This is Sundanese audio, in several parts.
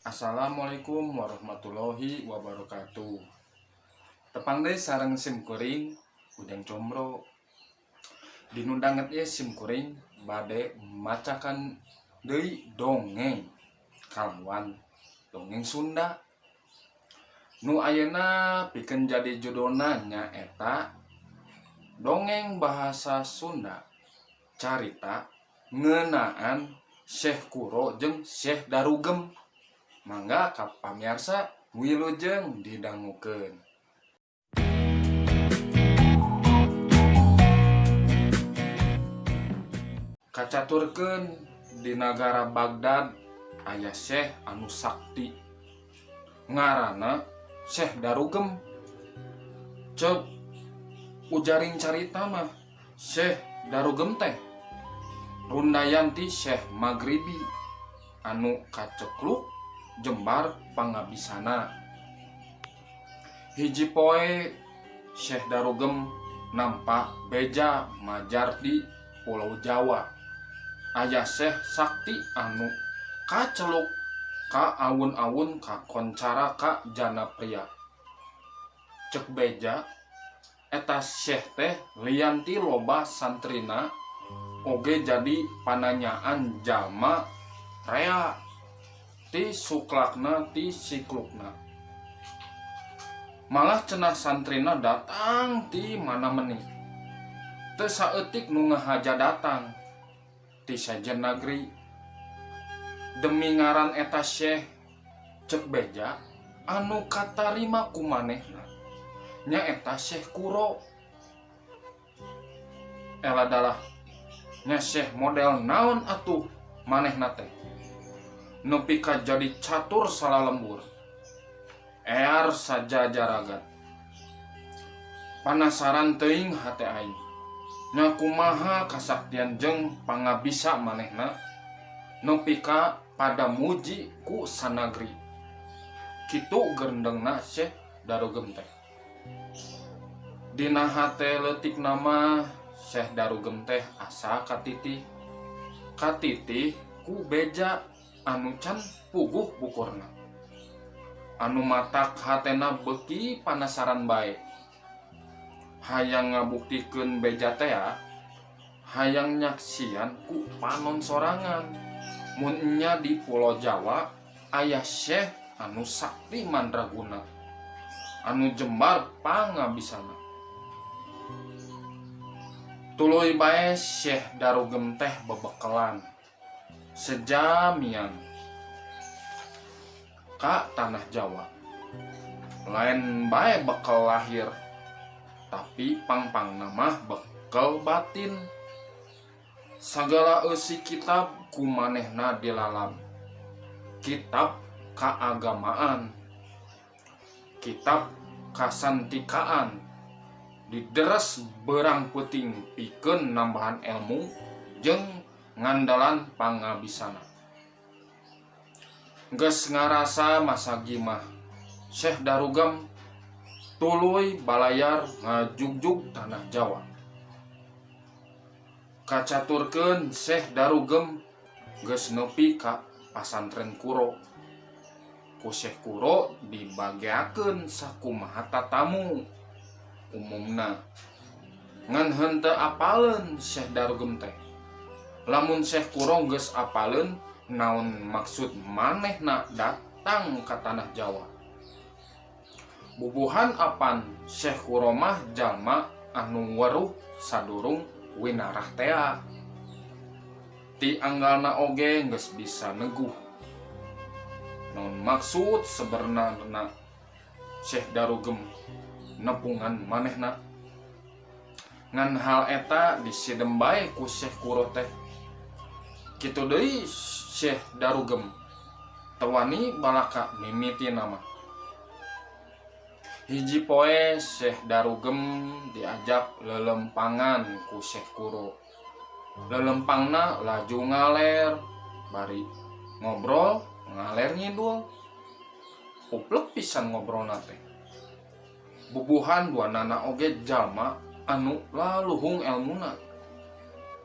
Assalamualaikum warahmatullahi wabarakatuh. Tepang deui sareng sim kuring Ujang Combro. Dinu danget ieu sim kuring bade macakan deui dongeng kalawan dongeng Sunda. Nu ayeuna pikeun jadi judulna nyaeta dongeng bahasa Sunda carita ngeunaan Syekh Kuro jeung Syekh Darugem. Mangga ka pamiarsa wilujeng didangukeun. Kacaturkeun di nagara Baghdad aya Syekh anu sakti. Ngaranna Syekh Darugem. Ceuk ujaring carita mah Syekh Darugem teh rundayan ti Syekh Maghribi anu kacekluk jembar pangabisana. Hiji poe Syekh Darugem nampa beja majar di Pulau Jawa. Aya Syekh Sakti anu kaceluk ka awun-awun kakoncara ka jana pria. Cek beja eta Syekh teh lian ti loba santrina oge jadi pananyaan jalma rea ti suklakna ti siklukna. Malah cenah santrina datang ti mana meni. Teu saeutik nu ngahaja datang ti sejen nagri. Demi ngaran eta Syekh cek beja anu katarima ku manehna nyaeta Syekh Kuro. Eladalah nya Syekh model naon atuh manehna teh. Nepi ka jadi catur salalembur. Ear sajajaragat. Panasaran teuing hate aing. Nya kumaha kasaktian jeung pangabisa manehna nepi ka pada muji ku sanagri. Kitu gerendengna Syekh Darugem teh. Dina hate leutikna mah Syekh Darugem teh asa katitih. Katitih ku beja anu can puguh bukurna. Anu matak hatena beuki panasaran bae. Hayang ngabuktikeun beja tea, hayang nyaksian ku panon sorangan mun nya di Pulo Jawa aya Syekh anu sakti mandraguna, anu jembar pangabisana. Tuluy bae Syekh Darugem teh bebekelan sejamian ka tanah Jawa. Lain bae bekel lahir, tapi pangpangna mah bekel batin. Sagala eusi kitab ku manehna dilalap. Kitab kaagamaan, kitab kasantikaan, dideres beurang peuting pikeun nambahan elmu jeung ngandalan pangabisana. Geus ngarasa masagi mah Syekh Darugem tuluy balayar ngajugjug tanah Jawa. Kacaturkeun Syekh Darugem geus nepi ka pasantren Kuro. Ku Syekh Kuro dibageakeun sakumaha tatamu umumna. Ngan henteu apaleun Syekh Darugem teh. Lamun Syekh Kuro geus apaleun naon maksud manehna datang ka tanah Jawa. Bubuhan apan Syekh Kuro mah jalma anu weruh sadurung winarah tea. Ti anggalna oge geus bisa neguh. Naon maksud sebenarna Syekh Darugem nepungan manehna. Ngan hal eta disidem bae ku Syekh Kuro teh. Kitu deui Syekh Darugem teu wani balaka mimitina mah. Hiji poe Syekh Darugem diajak lelempangan ku Syekh Kuro. Lelempangna laju ngaler, bari ngobrol ngaler ngidul. Uplek pisan ngobrolna teh. Bubuhan duanana oge jalma anu laluhung elmuna.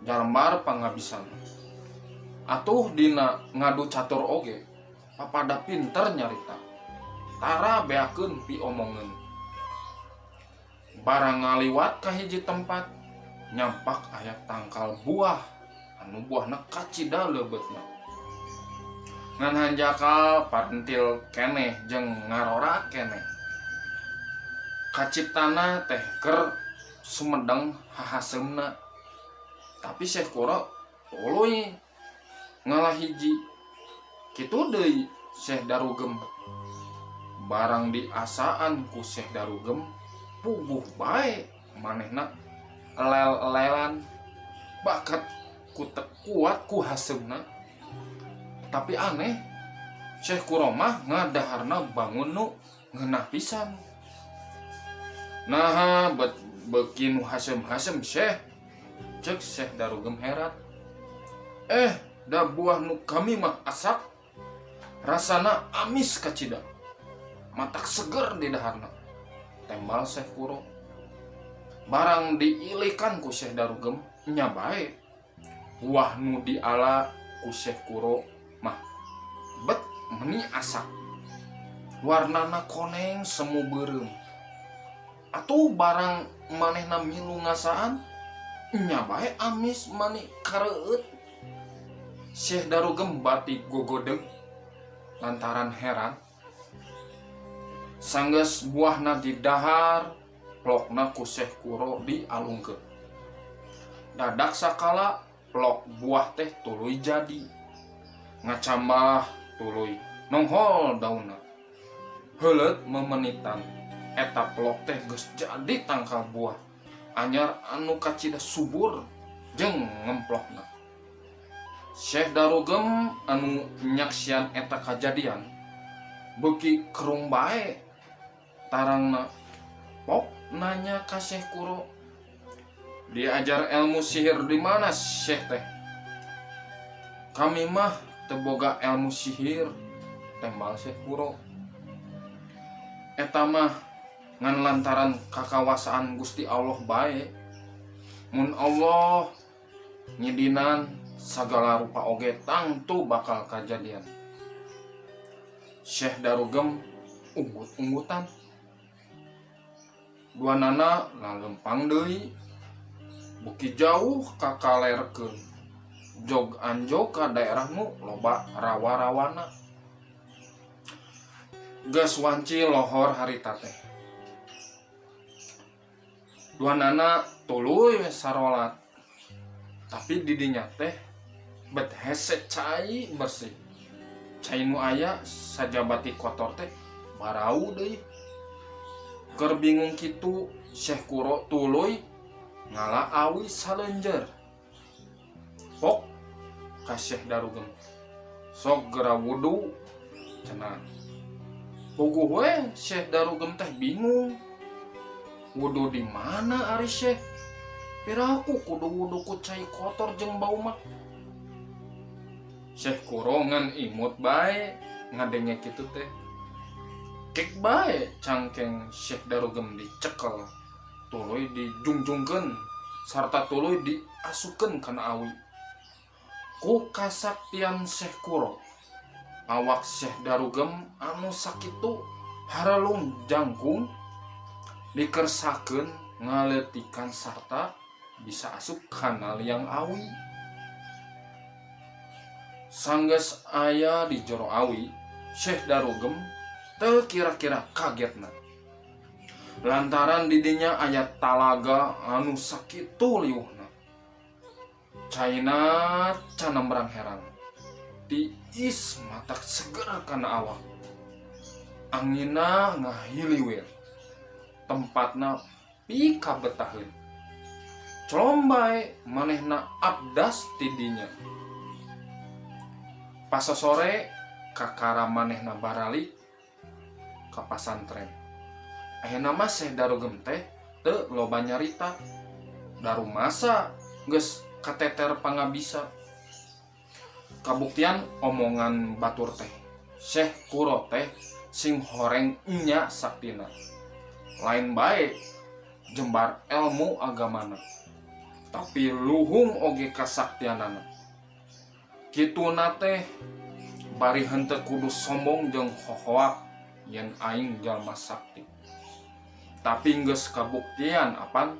Jarembar pangabisana. Atuh dina ngadu catur oge Papada pinter nyarita. Tara beakeun piomongeun. Barang ngaliwat ka hiji tempat, nyampak aya tangkal buah anu buahna kacida leubeutna. Ngan hanjakal parentil keneh jeung ngarora keneh. Kaciptana teh keur sumedeng hahaseumna. Tapi Syekh Quro tuluy ngalah hiji. Kitu deui Syekh Darugem. Barang diasaan ku Syekh Darugem puguh bae manehna lel-lelan bakat ku teu kuat ku haseumna. Tapi aneh, Syekh Quro mah ngadaharna bangun nu ngeunah pisan. Naha bet beuki nu haseum-haseum Syekh? Cek Syekh Darugem heran. Eh, da buah nu kami mah asak, rasana amis kacida. Matak seger di daharna. Tembal Syekh Quro. Barang diilikan ku Syekh Darugem, nya bae. Buah nu diala ku Syekh Quro mah bet meni asak. Warnana koneng semu beureum. Atuh barang manehna milu ngasaan, nya bae amis mani kareueut. Syekh Darugem bati gogodeg lantaran heran. Sanggeus buahna didahar, plokna ku Syekh Quro dialungkeun. Dadak sakala plok buah teh tuluy jadi. Ngacambah tuluy nonghol daunna. Heuleut memenitan eta plok teh geus jadi tangkal buah anyar anu kacida subur jeung ngemplokna. Syekh Darugem anu nyaksian eta kajadian beuki kerung bae tarangna. Pok nanya ka Syekh Quro, "Diajar ilmu sihir di mana Syekh teh?" "Kami mah teu boga ilmu sihir," tembal Syekh Quro. "Eta mah ngan lantaran kakawasaan Gusti Allah bae. Mun Allah ngidinan, sagala rupa oge tangtu bakal kajadian." Syekh Darugem unggut-unggutan. Duanana lalempang deui beuki jauh kakalerkeun. Jog anjog ka daerah nu loba rawa-rawana. Geus wanci lohor harita teh. Duanana tuluy we sarolat. Tapi didinya teh bet hese cai bersih. Cai nu aya sajabati kotor teh barau deui. Keur bingung kitu, Syekh Quro tuluy ngala awi saleunjeur. Pok ka Syekh Darugem. "Sok geura wudu," cenah. Puguh we Syekh Darugem teh bingung. "Wudu di mana ari Syekh? Piraku kudu wudu ku cai kotor jeung bau mah?" Syekh Quro ngan imut bae ngadenge kitu teh. Kek bae cangkeng Syekh Darugem dicekel, tuluy dijungjungkeun sarta tuluy diasupkeun kana awi. Ku kasaktian Syekh Quro, awak Syekh Darugem anu sakitu haralung jangkung dikersakeun ngaleutikan sarta bisa asup kana liang awi. Sanggeus aya di jero awi, Syekh Darugem teu kira-kira kagetna. Lantaran didinya aya talaga anu sakitu liuhna. Caina canembrang herang. Tiis matak seger kana awak. Anginna ngahiliwir. Tempatna pikabetaheun. Colom bae manehna abdas tidinya. Pasosore kakara manehna baralik ka pasantren. Ayeuna mah Syekh Darugem teh teu loba nyarita. Darumasa geus kateter pangabisa. Kabuktian omongan batur teh. Syekh Quro teh sing horeng nya saktina. Lain bae jembar ilmu agamana, tapi luhung oge kasaktianana. Kituna teh Bari henteu kudu sombong jeung hohoak yen aing jalma sakti. Tapi geus kabuktian apan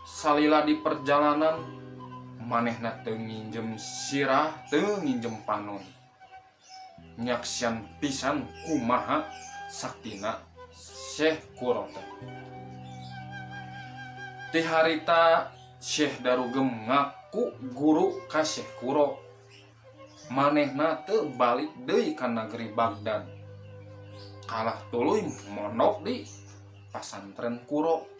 salila di perjalanan manehna teu nginjem sirah, teu nginjem panon. Nyaksian pisan kumaha saktina Syekh Quro teh. Ti harita Syekh Darugem ngaku guru ka Syekh Quro. Manehna teu balik deui ka nageri Baghdad. Kalah tuluy mondok di pasantren Quro.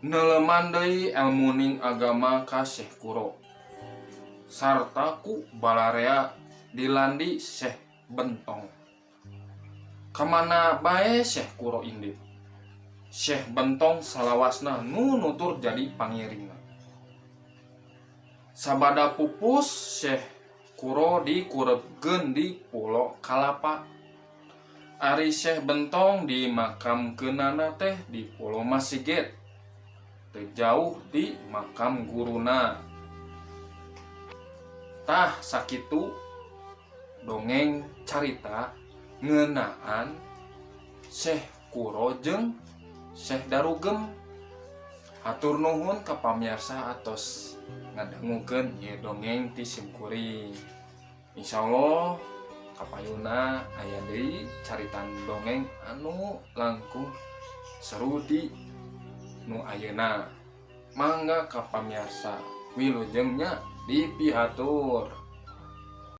Neuleman deui elmuning agama ka Syekh Quro. Sarta ku balarea dilandi Syekh Bentong. Kamana bae Syekh Quro indit, Syekh Bentong salawasna nu nutur jadi pangiringna. Sabada pupus, Syekh Quro dikurebkeun di Pulo Kalapa. Ari Syekh Bentong dimakamkeunana teh di Pulo Masigit, teu jauh ti makam guruna. Tah, sakitu dongeng carita ngeunaan Syekh Quro jeung Syekh Darugem. Hatur nuhun ka pamiarsa atos ngadangukeun ieu dongeng ti simkuring. Insyaallah kapayuna aya deui caritan dongeng anu langkung seru ti nu ayeuna. Mangga ka pamiarsa, wilujeng nya, dipihatur.